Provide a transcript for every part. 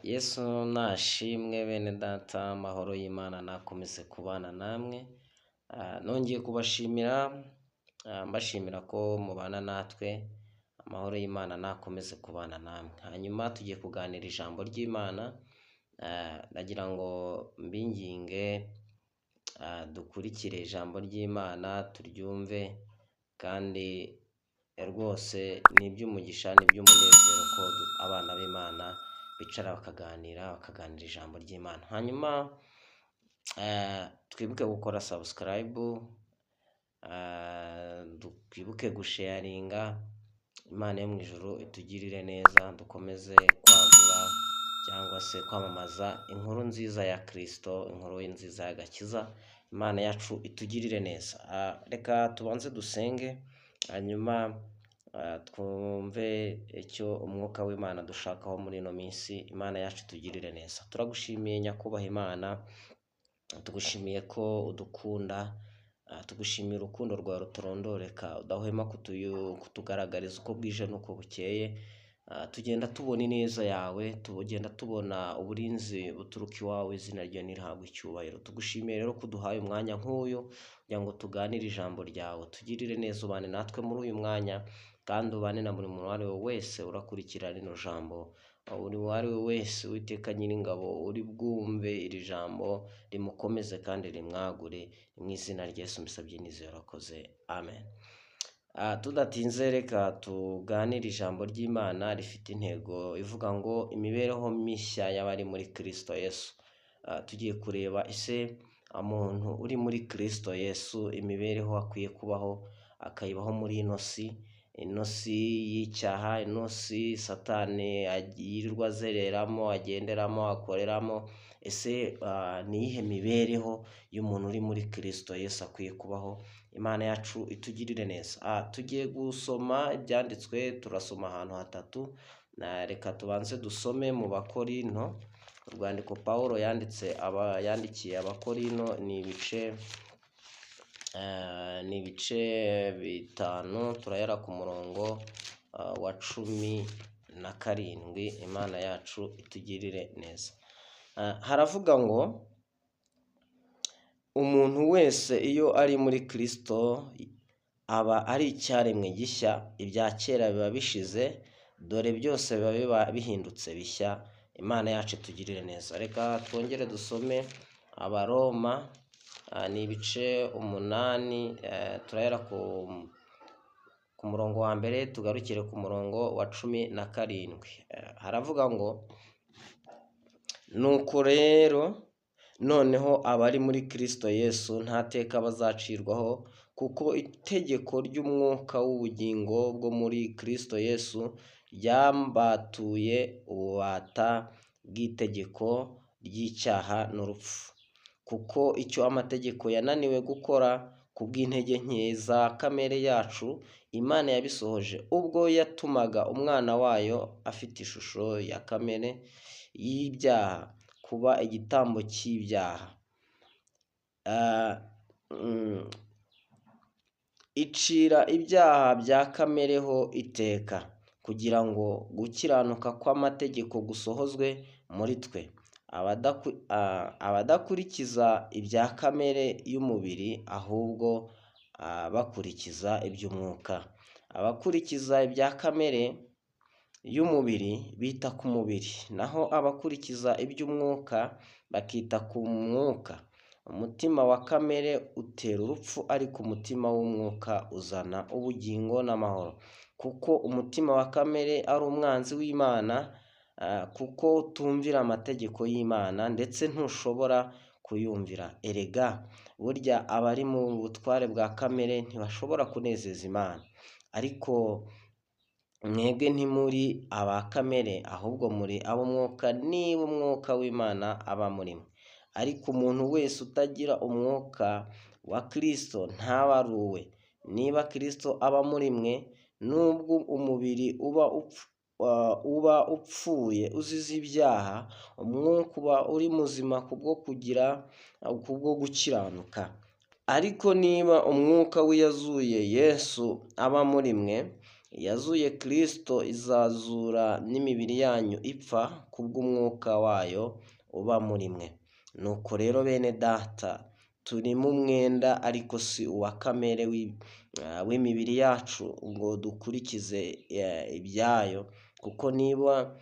Yesu nashimwe bene data, amahoro y'Imana nakomeze kubana namwe. Nongeye kubashimira, mbashimira ko mubana natwe, amahoro y'Imana nakomeze kubana namwe. Hanyuma tugiye kuganira ijambo ry'Imana, nagira ngo mbinginge dukurikire ijambo ry'Imana turyumve, kandi rwose ni iby'umugisha, ni iby'umunezero ko abana b'Imana bicara bakaganira ijambo ry'Imana. Hanyuma twibuke gukora subscribe, twibuke gusharinga, Imana yo mu ijuru itugirire neza, dukomeze kwagura cyangwa se kwamamaza inkuru nziza ya Kristo, inkuru nziza y'agakiza, Imana yacu itugirire neza. Reka tubanze dusenge, hanyuma twumve icyo umwuka w'Imana dushakaho muri ino minsi, Imana yacu itugirire neza. Turagushimiye Nyakubahwa Imana, tugushimiye ko udukunda, tugushimiye urukundo rwawe rutarondoreka, udahwema kutugaragariza uko bwije n'uko bukeye. Tugenda tubona ineza yawe, tugenda tubona uburinzi buturuka iwawe, izina ryawe nirihabwe icyubahiro. Tugushimiye rero ko uduhaye umwanya nk'uyu kugira ngo tuganire ijambo ryawe, tugirire neza, ubane natwe muri uyu mwanya, kandi ubane na buri muntu uwo ari we wese urakurikira rino jambo, buri uwo ari we wese, Uwiteka Nyiringabo, uri bwumve iri jambo rimukomeze kandi rimwagure, mu izina rya Yesu mbisabye nizeye, urakoze, amen. Tudatinze reka tuganire ijambo ry'Imana rifite intego ivuga ngo imibereho mishya y'abari muri Kristo Yesu. Tugiye kureba ese umuntu uri muri Kristo Yesu imibereho akwiye kubaho, akayibaho muri ino si, ino si y'icyaha, ino si Satani yirirwa azereramo, agenderamo, akoreramo. Ese ni iyihe mibereho y'umuntu uri muri Kristo Yesu akwiye kubaho? Imana yacu itugirire neza. Tugiye gusoma ibyanditswe, turasoma ahantu hatatu. Reka tubanze dusome mu Bakorinto, urwandiko Pawulo yanditse aba yandikiye Abakorinto, ni ibice 5, turahera ku murongo wa 17, Imana yacu itugirire neza. Haravuga ngo umuntu wese iyo ari muri Kristo aba ari icyaremwe gishya, ibya kera biba bishize, dore byose biba bihindutse bishya. Imana yacu itugirire neza. Reka twongere dusome Abaroma, ni ibice 8, turahera ku murongo wa mbere tugarukire ku murongo wa 17. Haravuga ngo nuko rero noneho abari muri Kristo Yesu nta teka bazacirwaho, kuko itegeko ry'umwuka w'ubugingo bwo muri Kristo Yesu ryambatuye ububata bw'itegeko ry'icyaha n'urupfu. Kuko icyo amategeko yananiwe gukora ku bw'intege nke za kamere yacu, Imana yabisohoje ubwo yatumaga umwana wayo afite ishusho ya kamere y'ibyaha kuba igitambo cy'ibyaha. Icira ibyaha bya kamere ho iteka, kugira ngo gukiranuka kw'amategeko gusohozwe muri twe, abadakurikiza ibya kamere y'umubiri, ahubwo bakurikiza iby'umwuka. Abakurikiza ibya kamere y'umubiri bita ku mubiri, naho abakurikiza iby'umwuka bakita ku mwuka. Umutima wa kamere utera urupfu, ariko umutima w'umwuka uzana ubugingo n'amahoro, kuko umutima wa kamere ari umwanzi w'Imana, kuko utumvira amategeko y'Imana, ndetse ntushobora kuyumvira. Erega burya abari mu butware bwa kamere ntibashobora kunezeza Imana. Ariko mwebwe ntimuri aba kamere, ahubwo muri ab'umwuka, niba umwuka w'Imana aba muri mwe. Ariko umuntu wese utagira umwuka wa Kristo ntaba ari uwe. Niba Kristo aba muri mwe, nubwo umubiri uba upfuye uzize ibyaha, umwuka uba uri muzima kubwo gukiranuka. Ariko niba umwuka w'iyazuye Yesu aba muri mwe, Iyazuye Kristo izazura n'imibiri yanyu ipfa kubw'umwuka wayo uba muri mwe. Nuko rero bene data, turimo umwenda ariko si uwa kamere w'imibiri yacu ngo dukurikize ibyayo, kuko niba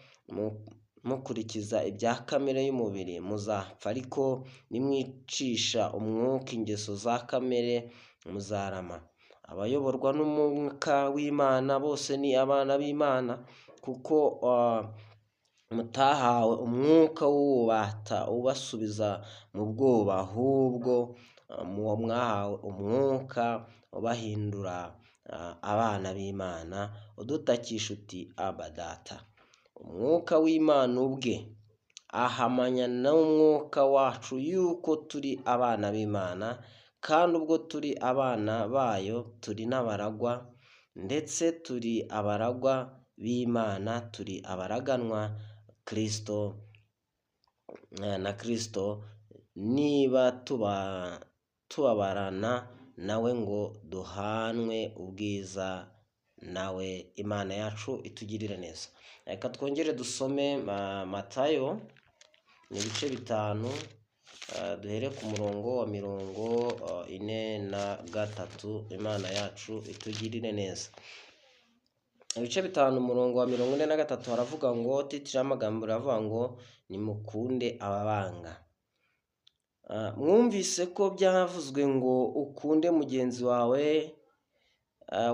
mukurikiza ibya kamere y'umubiri muzapfa, ariko nimwicisha umwuka ingeso za kamere muzarama. Abayoborwa n'umwuka w'Imana bose ni abana b'Imana, kuko mutahawe umwuka w'ububata ubasubiza mu bwoba, ahubwo mwahawe umwuka ubahindura abana b'Imana, udutakisha uti Aba Data. Umwuka w'Imana ubwe ahamanya n'umwuka wacu yuko turi abana b'Imana, kandi ubwo turi abana bayo turi n'abaragwa, ndetse turi abaragwa b'Imana, turi abaraganwa Kristo na Kristo, niba tubabarana nawe ngo duhanwe ubwiza nawe. Imana yacu itugirire neza. Reka twongere dusome Matayo, ni ibice 5, duhere ku murongo wa 43. Imana yacu itugirire neza. Ibice 5 umurongo wa 43 haravuga ngo, titire y'amagambo iravuga ngo nimukunde ababanga. Mwumvise ko byavuzwe ngo ukunde mugenzi wawe,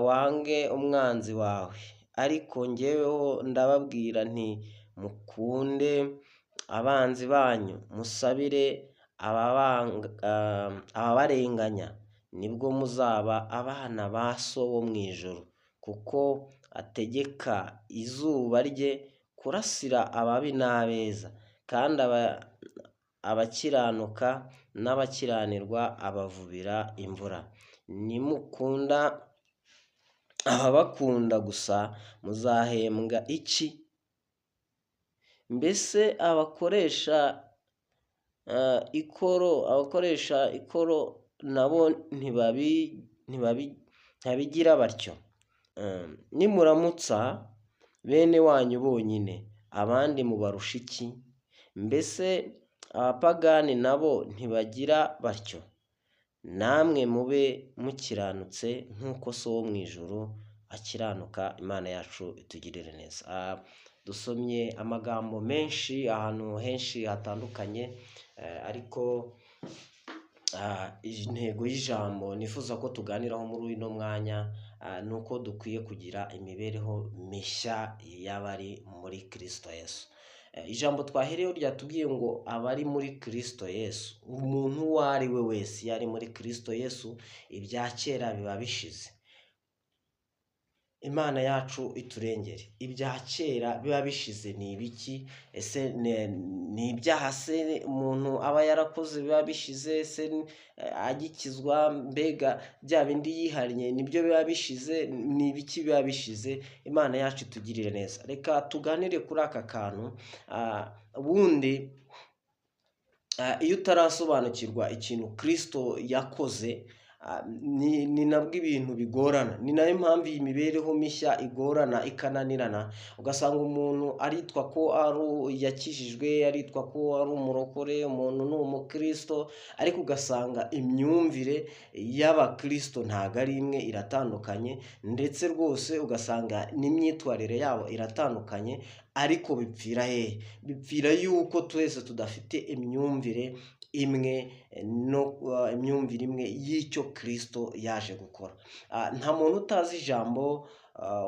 wange umwanzi wawe, ariko njyeweho ndababwira nti mukunde abanzi banyu, musabire ababarenganya, nibwo muzaba abana ba So wo mu ijuru, kuko ategeka izuba rye kurasira ababi n'abeza, kandi abakiranuka n'abakiranirwa abavubira imvura. Nimukunda ababakunda gusa muzahembwa iki? Mbese abakoresha ikoro nabo ntibabigira batyo? Nimuramutsa bene wanyu bonyine, abandi mubarusha iki? Mbese abapagani nabo ntibagira batyo? Namwe mube mukiranutse nk'uko So wo mu ijuru akiranuka. Imana yacu itugirire neza. Dusomye amagambo menshi ahantu henshi hatandukanye, ariko intego y'ijambo nifuza ko tuganiraho muri uno mwanya ni uko dukwiye kugira imibereho mishya y'abari muri Kristo Yesu. Ijambo twahereyeho ryatubwiye ngo abari muri Kristo Yesu, umuntu uwo ari we wese iyo ari muri Kristo Yesu ibya kera biba bishize. Imana yacu iturengere. Ibya kera biba bishize ni ibiki? Ese ni ibyaha se umuntu aba yarakoze biba bishize? Ese agikizwa mbega bya bindi yihariye nibyo biba bishize? Ni ibiki biba bishize? Imana yacu itugirire neza. Reka tuganire kuri aka kantu. Ubundi iyo utarasobanukirwa ikintu Kristo yakoze, ni nabwo ibintu bigorana. Ni nayo mpamvu iyi mibereho mishya igorana ikananirana, ugasanga umuntu aritwa ko ari yakijijwe, aritwa ko ari umurokore, umuntu ni umukristo, ariko ugasanga imyumvire y'abakristo ntago ari imwe, iratandukanye, ndetse rwose ugasanga n'imyitwarire yabo iratandukanye. Ariko bipfira hehe? Bipfira yuko twese tudafite imyumvire imwe, no imyumvire imwe y'icyo Kristo yaje gukora. Nta muntu utazi ijambo,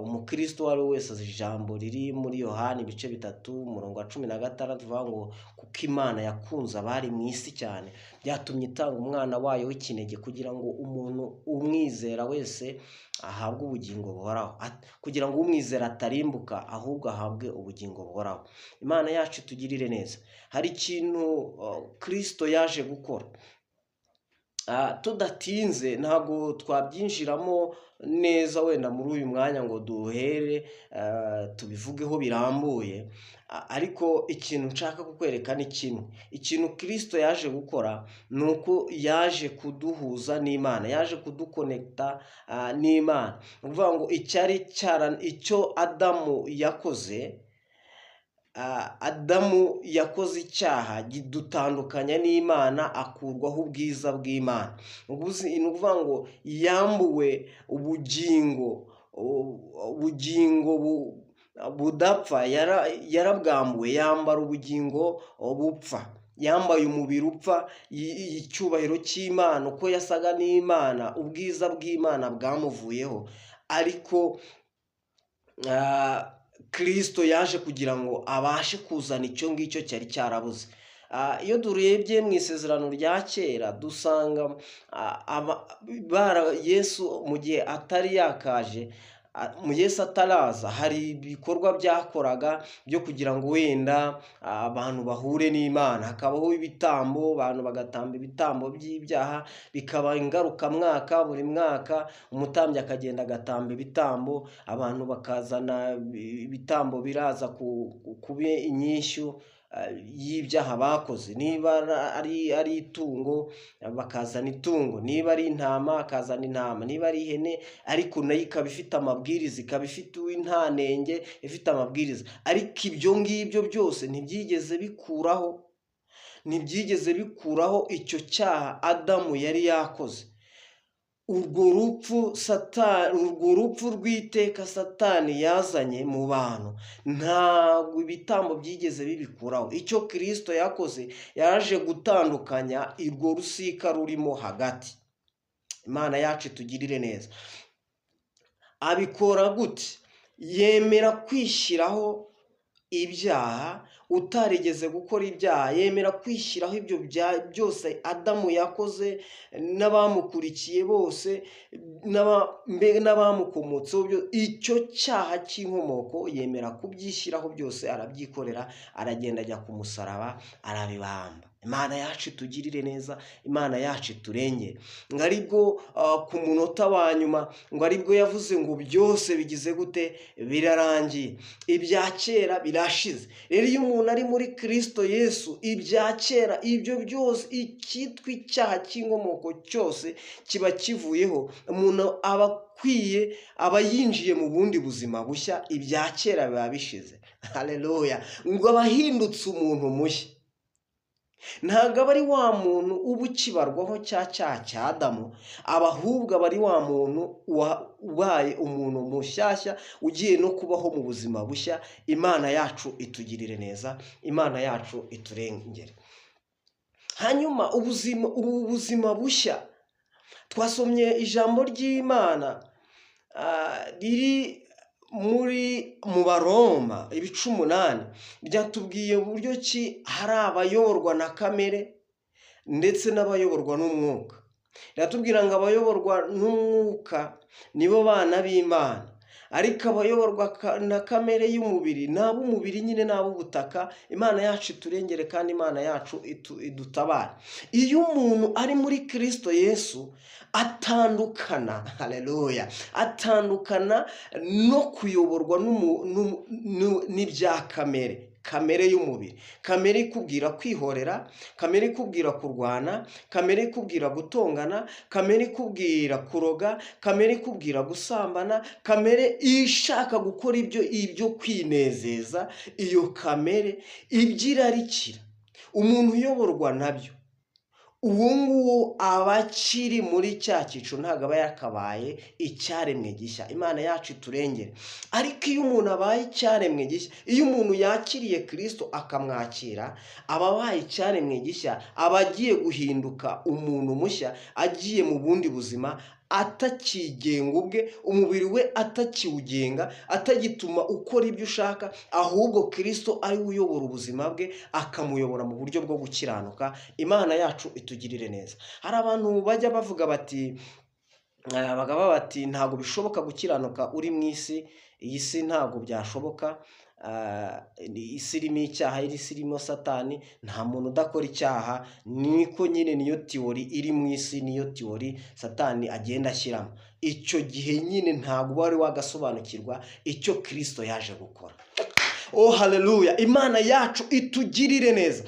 umukristo uwo ari we wese azi ijambo riri muri Yohani ibice 3 umurongo wa 16 uvuga ngo kuko Imana yakunze abari mu isi cyane, byatumye itanga umwana wayo w'ikinege kugira ngo umuntu umwizera wese ahabwe ubugingo buhoraho, kugira ngo umwizera atarimbuka ahubwo ahabwe ubugingo buhoraho. Imana yacu itugirire neza. Hari ikintu Kristo yaje gukora. Tudatinze ntabwo twabyinjiramo neza wenda muri uyu mwanya ngo duhere tubivugeho birambuye, Ariko ikintu nshaka kukwereka ni kimwe. Ikintu Kristo yaje gukora ni uko yaje kuduhuza n'Imana, yaje kudukonekita n'Imana. Ni ukuvuga ngo icyo Adamu yakoze, Adamu yakoze icyaha gidutandukanya n'Imana, akurwaho ubwiza bw'Imana. Ni ukuvuga ngo yambuwe ubugingo, ubugingo budapfa, yarabwambuwe, yambara ubugingo bupfa, yambaye umubiri upfa, icyubahiro cy'Imana, uko yasaga n'Imana, ubwiza bw'Imana bwamuvuyeho. Ariko Kristo yaje kugira ngo abashe kuzana icyo ngicyo cyari cyarabuze. Iyo turebye mu isezerano rya kera dusanga Yesu mu gihe atari yakaje, mu Yesu ataraza, hari ibikorwa byakoraga byo kugira ngo wenda abantu bahure n'Imana, hakabaho ibitambo, abantu bagatamba ibitambo by'ibyaha, bikaba ingarukamwaka, buri mwaka umutambyi akagenda agatamba ibitambo, abantu bakazana ibitambo biraza kuba inyishyu y'ibyaha bakoze. Niba ari itungo bakazana itungo, niba ari intama akazana intama, niba ari ihene, ariko nayo ikaba ifite amabwiriza, ikaba ifite intanenge, ifite amabwiriza. Ariko ibyo ngibyo byose ntibyigeze bikuraho icyo cyaha Adamu yari yakoze. Urwo rupfu rw'iteka Satani yazanye mu bantu, ntabwo ibitambo byigeze bibikuraho. Icyo Kristo yakoze, yaje gutandukanya urwo rusika rurimo hagati. Imana yacu itugirire neza. Abikora gute? Yemera kwishyiraho ibyaha, utarigeze gukora ibyaha yemera kwishyiraho ibyo byose Adamu yakoze n'abamukurikiye bose n'abamukomotseho, icyo cyaha cy'inkomoko yemera kubyishyiraho byose, arabyikorera, aragenda ajya ku musaraba arabibamba. Imana yacu itugirire neza, Imana yacu iturengere. Ngo aribwo ku munota wa nyuma, ngo aribwo yavuze ngo byose bigize gute? Birarangiye, ibya kera birashize. Rero iyo umuntu ari muri Kristo Yesu, ibya kera ibyo byose, icyitwa icyaha cy'inkomoko cyose kiba kivuyeho. Umuntu aba akwiye, aba yinjiye mu bundi buzima bushya, ibya kera biba bishize. Haleluya! Ngo aba ahindutse umuntu mushya. Ntabwo aba ari wa muntu uba ukibarwaho cya cyaha cya Adamu, aba ahubwo aba ari wa muntu ubaye umuntu mushyashya, ugiye no kubaho mu buzima bushya. Imana yacu itugirire neza, Imana yacu iturengere. Hanyuma ubu buzima bushya, twasomye ijambo ry'Imana riri mu Baroma ibice 8, ryatubwiye uburyo ki hari abayoborwa na kamere ndetse n'abayoborwa n'umwuka. Riratubwira ngo abayoborwa n'umwuka nibo bana b'Imana, ariko abayoborwa na kamere y'umubiri ni ab'umubiri nyine, ni ab'ubutaka. Imana yacu iturengere kandi Imana yacu idutabare. Iyo umuntu ari muri Kristo Yesu atandukana, haleluya, atandukana no kuyoborwa n'ibya kamere, kamere y'umubiri, kamere ikubwira kwihorera, kamere ikubwira kurwana, kamere ikubwira gutongana, kamere ikubwira kuroga, kamere ikubwira gusambana, kamere ishaka gukora ibyo kwinezeza. Iyo kamere ibyo irarikira, umuntu uyoborwa nabyo, uwo nguwo aba akiri muri cya cyiciro, ntabwo aba yakabaye icyaremwe gishya. Imana yacu iturengere. Ariko iyo umuntu abaye icyaremwe gishya, iyo umuntu yakiriye Kristo akamwakira, aba abaye icyaremwe gishya, aba agiye guhinduka umuntu mushya, agiye mu bundi buzima, atakigenga ubwe, umubiri we atakiwugenga, atagituma ukora ibyo ushaka, ahubwo Kristo ari we uyobora ubuzima bwe, akamuyobora mu buryo bwo gukiranuka. Imana yacu itugirire neza. Hari abantu bajya bavuga bati, bagaba bati ntabwo bishoboka gukiranuka uri mu isi, iyi si ntabwo byashoboka, isi irimo icyaha, isi irimo Satani, nta muntu udakora icyaha. Niko nyine niyo tiyori iri mu isi, niyo tiyori Satani agenda ashyiramo. Icyo gihe nyine ntabwo wari wagasobanukirwa icyo Kristo yaje gukora. Oh haleluya! Imana yacu itugirire neza.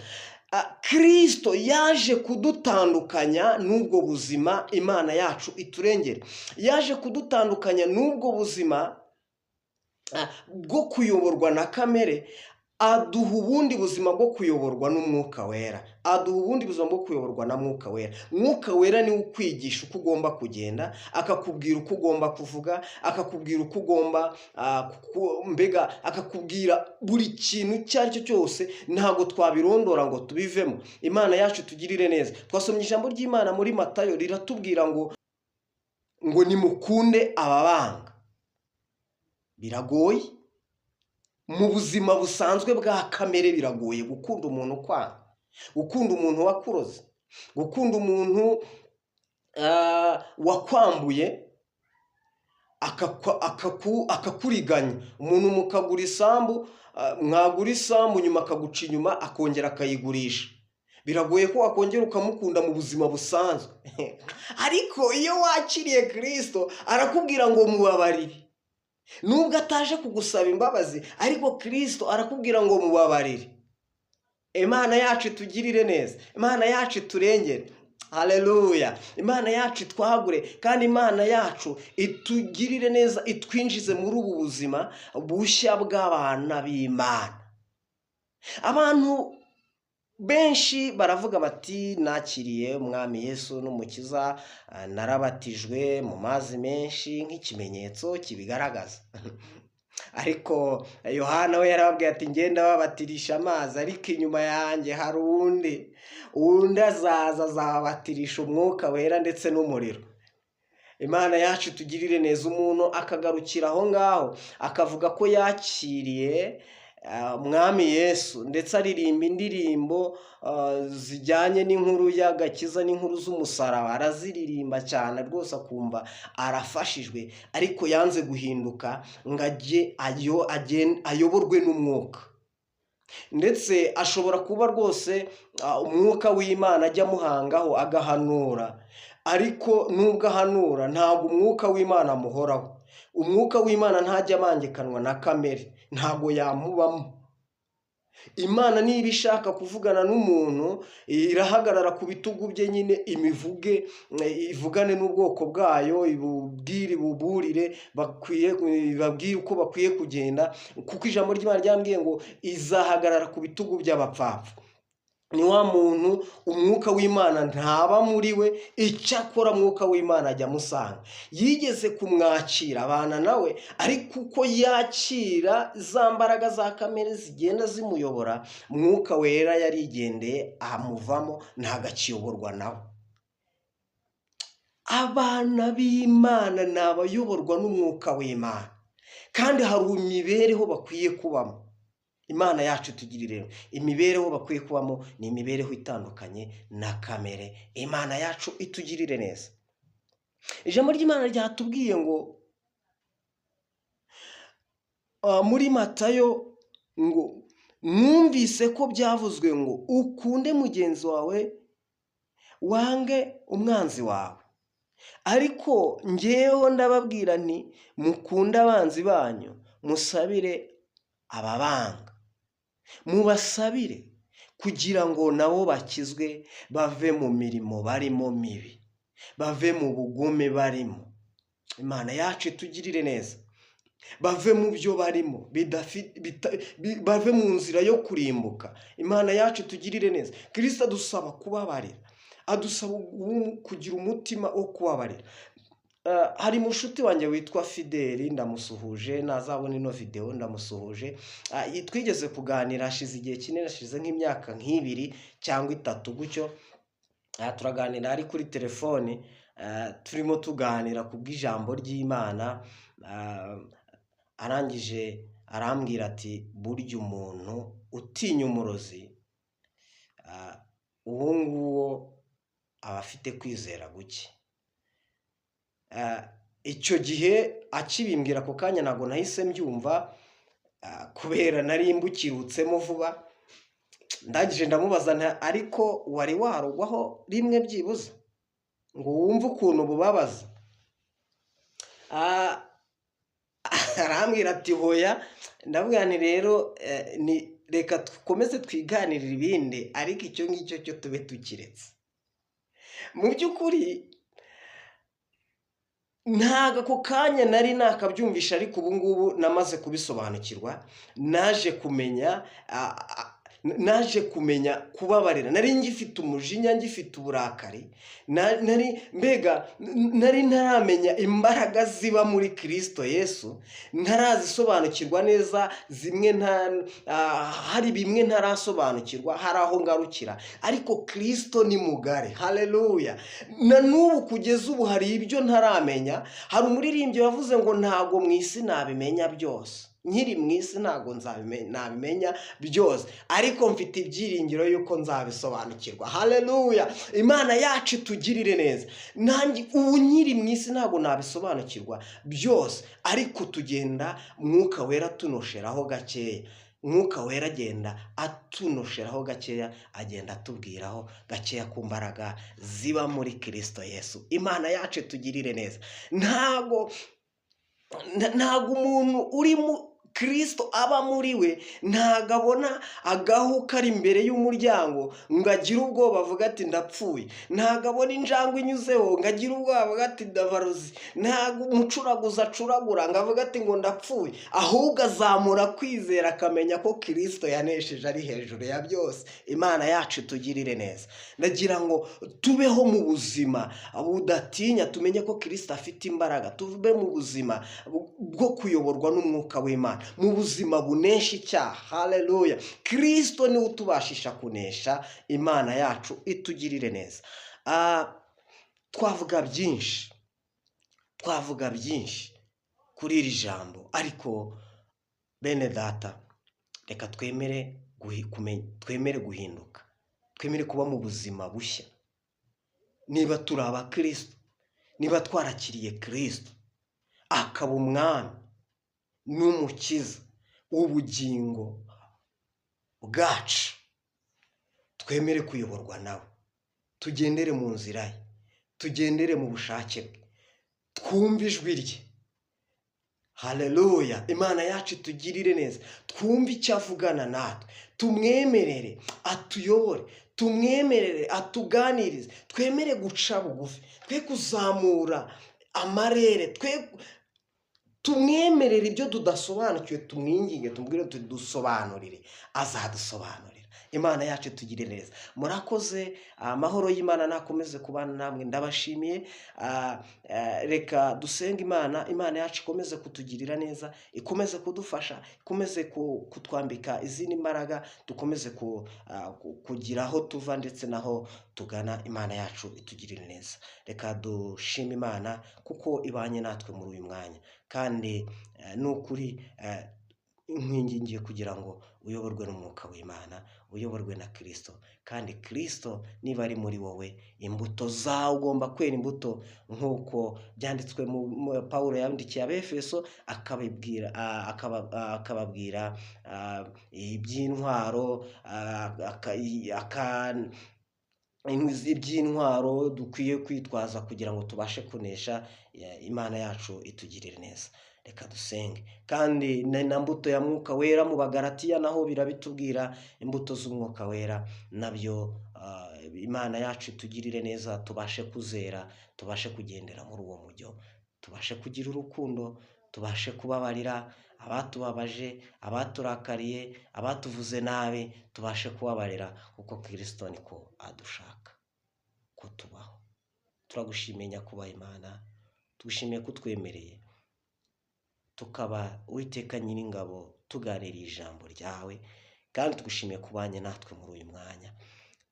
Kristo yaje kudutandukanya n'ubwo buzima. Imana yacu iturengere. Yaje kudutandukanya n'ubwo buzima bwo kuyoborwa na kamere, aduha ubundi buzima bwo kuyoborwa n'Umwuka Wera, aduha ubundi buzima bwo kuyoborwa na Mwuka Wera. Mwuka Wera niwe ukwigisha uko ugomba kugenda, akakubwira uko ugomba kuvuga, akakubwira uko ugomba mbega akakubwira buri kintu icyo ari cyo cyose. Ntabwo twabirondora ngo tubivemo. Imana yacu tugirire neza. Twasomye ijambo ry'Imana muri Matayo, riratubwira ngo nimukunde ababanga. Biragoye mu buzima busanzwe bwa kamere, biragoye gukunda umuntu ukwanga, gukunda umuntu wakuroze, gukunda umuntu wakwambuye, akakuriganya. Umuntu mukagura isambu, mwagura isambu, nyuma akaguca inyuma, akongera akayigurisha. Biragoye ko wakongera ukamukunda mu buzima busanzwe. Ariko iyo wakiriye Kirisito, arakubwira ngo mubabarire. Nubwo ataje kugusaba imbabazi, ariko Kirisito arakubwira ngo mubabarire. Imana yacu itugirire neza, Imana yacu iturengere. Haleluya! Imana yacu itwagure, kandi Imana yacu itugirire neza, itwinjize muri ubu buzima bushya bw'abana b'Imana. Abantu benshi baravuga bati: "Nakiriye Umwami Yesu n'Umukiza, narabatijwe mu mazi menshi nk'ikimenyetso kibigaragaza." Ariko Yohana we yarababwiye ati: "Ngenda babatirisha amazi, ariko inyuma yanjye hari undi, undi azaza azabatirisha Umwuka Wera ndetse n'umuriro." Imana yacu tugirire neza. Umuntu akagarukira aho ngaho, akavuga ko yakiriye Umwami Yesu, ndetse aririmba indirimbo zijyanye n'inkuru y'agakiza n'inkuru z'umusaraba, araziririmba cyane rwose, akumva arafashijwe, ariko yanze guhinduka ngo ajye ayoborwe n'Umwuka. Ndetse ashobora kuba rwose Umwuka w'Imana ajya amuhangaho agahanura, ariko nubwo ahanura, ntabwo Umwuka w'Imana amuhoraho. Umwuka w'Imana ntajya abangikanwa na kamere, ntabwo yamubamo. Imana niba ishaka kuvugana n'umuntu, irahagarara ku bitugu bye nyine, imivuge, ivugane n'ubwoko bwayo, ibubwire, ibuburire, bakwiye babwire uko bakwiye kugenda, kuko ijambo ry'Imana ryambwiye ngo izahagarara ku bitugu by'abapfapfa. Ni wa muntu Umwuka w'Imana ntaba muri we. Icyakora Mwuka w'Imana ajya amusanga. Yigeze kumwakira, abana nawe, ariko uko yakira za mbaraga za kamere zigenda zimuyobora, Mwuka Wera yarigendeye amuvamo, ntabwo akiyoborwa nawe. Abana b'Imana ni abayoborwa n'Umwuka w'Imana, kandi hari imibereho bakwiye kubamo. Imana yacu tugirire. Imibereho bakwiye kubamo ni imibereho itandukanye na kamere. Imana yacu itugirire neza. Ijambo ry'Imana ryatubwiye ngo muri Matayo ngo: "Mwumvise ko byavuzwe ngo ukunde mugenzi wawe, wange umwanzi wawe. Ariko ngeweho ndababwira nti mukunde abanzi banyu, musabire ababanga." Mubasabire kugira ngo nabo bakizwe, bave mu mirimo barimo mibi, bave mu bugome barimo. Imana yacu itugirire neza. Bave mu byo barimo, bave mu nzira yo kurimbuka. Imana yacu itugirire neza. Kirisito adusaba kubabarira, adusaba kugira umutima wo kubabarira. Hari mushuti wanjye witwa Fideli, ndamusuhuje, nazabona ino videwo ndamusuhuje. Twigeze kuganira hashize igihe kinini, hashize nk'imyaka nk'2 cyangwa 3 gutyo. Turaganira ari kuri telefoni, turimo tuganira ku bw'ijambo ry'Imana. Arangije arambwira ati: "Burya umuntu utinya umurozi, uwo nguwo aba afite kwizera guke." Icyo gihe akibimbwira ako kanya, ntabwo nahise mbyumva, kubera nari mbukirutsemo vuba. Ndangije ndamubaza nti: "Ariko wari warugwaho rimwe byibuze ngo wumve ukuntu bubabaza?" Arambwira ati hoya. Ndabwira nti rero ni reka dukomeze twiganirire ibindi, ariko icyo ngicyo cyo tube tukiretse. Mu by'ukuri ntabwo ako kanya nari nakabyumvisha, ariko ubu ngubu namaze kubisobanukirwa. Naje kumenya kubabarira. Nari ngifite umujinya, ngifite uburakari, nari mbega nari ntaramenya imbaraga ziba muri Kirisito Yesu, ntarazisobanukirwa neza zimwe, hari bimwe ntarasobanukirwa, hari aho ngarukira, ariko Kirisito ni mugari. Haleluya! Na n'ubu kugeza ubu hari ibyo ntaramenya. Hari umuririmbyi wavuze ngo ntabwo mu isi nabimenya byose, nkiri mu isi ntabwo nabimenya byose, ariko mfite ibyiringiro yuko nzabisobanukirwa. Haleluya! Imana yacu itugirire neza. Nanjye ubu nkiri mu isi ntabwo nabisobanukirwa byose, ariko tugenda Mwuka Wera tunosheraho gakeya. Mwuka Wera agenda atunosheraho gakeya, agenda atubwiraho gakeya ku mbaraga ziba muri Kirisito Yesu. Imana yacu itugirire neza. Ntabwo umuntu uri mu Kirisito aba muri we, ntabwo abona agahu kari imbere y'umuryango ngo agire ubwoba avuga ati ndapfuye. Ntabwo abona injangwe inyuzeho ngo agire ubwoba avuga ati ndabarozi. Ntabwo umucuraguzi acuragura ngo avuge ati ngo ndapfuye, ahubwo azamura kwizera, akamenya ko Kirisito yanesheje, ari hejuru ya byose. Imana yacu itugirire neza. Ndagira ngo tubeho mu buzima budatinya, tumenye ko Kirisito afite imbaraga, tube mu buzima bwo kuyoborwa n'Umwuka w'Imana, mu buzima bunesha icyaha. Haleluya! Kirisito niwe utubashisha kunesha. Imana yacu itugirire neza. Twavuga byinshi, twavuga byinshi kuri iri jambo, ariko bene data, reka twemere guhinduka, twemere kuba mu buzima bushya. Niba turi abakristo, niba twarakiriye Kirisito akaba umwami n'umukiza w'ubugingo bwacu, twemere kuyoborwa nawe, tugendere mu nzira ye, tugendere mu bushake bwe, twumve ijwi rye. Haleluya! Imana yacu itugirire neza. Twumve icyo avugana natwe, tumwemerere atuyobore, tumwemerere atuganirize, twemere guca bugufi, twe kuzamura amarere, twe tumwemerere ibyo tudasobanukiwe, tumwinginge, tumubwire tudusobanurire, azadusobanurira. Imana yacu itugirire neza. Murakoze. Amahoro y'Imana nakomeze kubana namwe. Ndabashimiye. Reka dusenge Imana. Imana yacu ikomeze kutugirira neza, ikomeze kudufasha, ikomeze kutwambika izindi mbaraga, dukomeze kugira aho tuva ndetse n'aho tugana. Imana yacu itugirire neza. Reka dushime Imana kuko ibanye natwe muri uyu mwanya, kandi ni ukuri nkwingingiye kugira ngo uyoborwe n'Umwuka w'Imana, uyoborwe na Kirisito. Kandi Kirisito niba ari muri wowe, imbuto zawe, ugomba kwera imbuto nk'uko byanditswe mu Pawulo yandikiye Abefeso, akababwira akababwira iby'intwaro iby'intwaro dukwiye kwitwaza kugira ngo tubashe kunesha. Imana yacu itugirire neza. Reka dusenge. Kandi na mbuto ya Mwuka Wera, mu Bagaratiya naho birabitubwira, imbuto z'Umwuka Wera nabyo. Imana yacu itugirire neza, tubashe kuzera, tubashe kugendera muri uwo mujyo, tubashe kugira urukundo, tubashe kubabarira abatubabaje, abaturakariye, abatuvuze nabi, tubashe kubabarira kuko Kirisito niko adushaka ko tubaho. Turagushimiye Nyakubaha Imana, tugushimiye ko utwemereye tukaba, Uwiteka Nyiringabo, tuganiriye ijambo ryawe, kandi tugushimiye kubanye natwe muri uyu mwanya.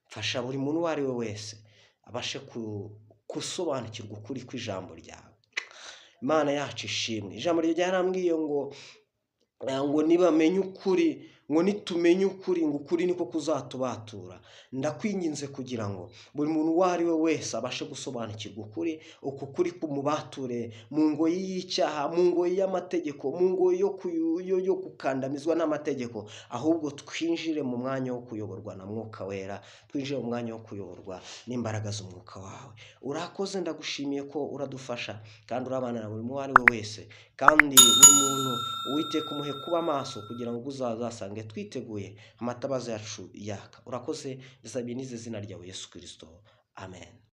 Mfasha buri muntu uwo ari we wese abashe gusobanukirwa ukuri kw'ijambo ryawe. Imana yacu ishimwe. Ijambo ryawe ryarambwiye ngo nibamenye ukuri. Ngo nitumenye ukuri, ngo ukuri niko kuzatubatura. Ndakwinginze kugira ngo buri muntu uwo ari we wese abashe gusobanukirwa ukuri, uku kuri kumubature mu ngoyi y'icyaha, mu ngoyi y'amategeko, mu ngoyi yo gukandamizwa n'amategeko, ahubwo twinjire mu mwanya wo kuyoborwa na Mwuka Wera, twinjire mu mwanya wo kuyoborwa n'imbaraga z'umwuka wawe. Urakoze, ndagushimiye ko uradufasha kandi urabana na buri uwo ari we wese, kandi buri muntu Uwiteka umuhe kuba maso kugira ngo uzazasange twiteguye amatabaza yacu yaka. Urakoze, ndasabye n'izi zina ryawe Yesu Kristo, amen.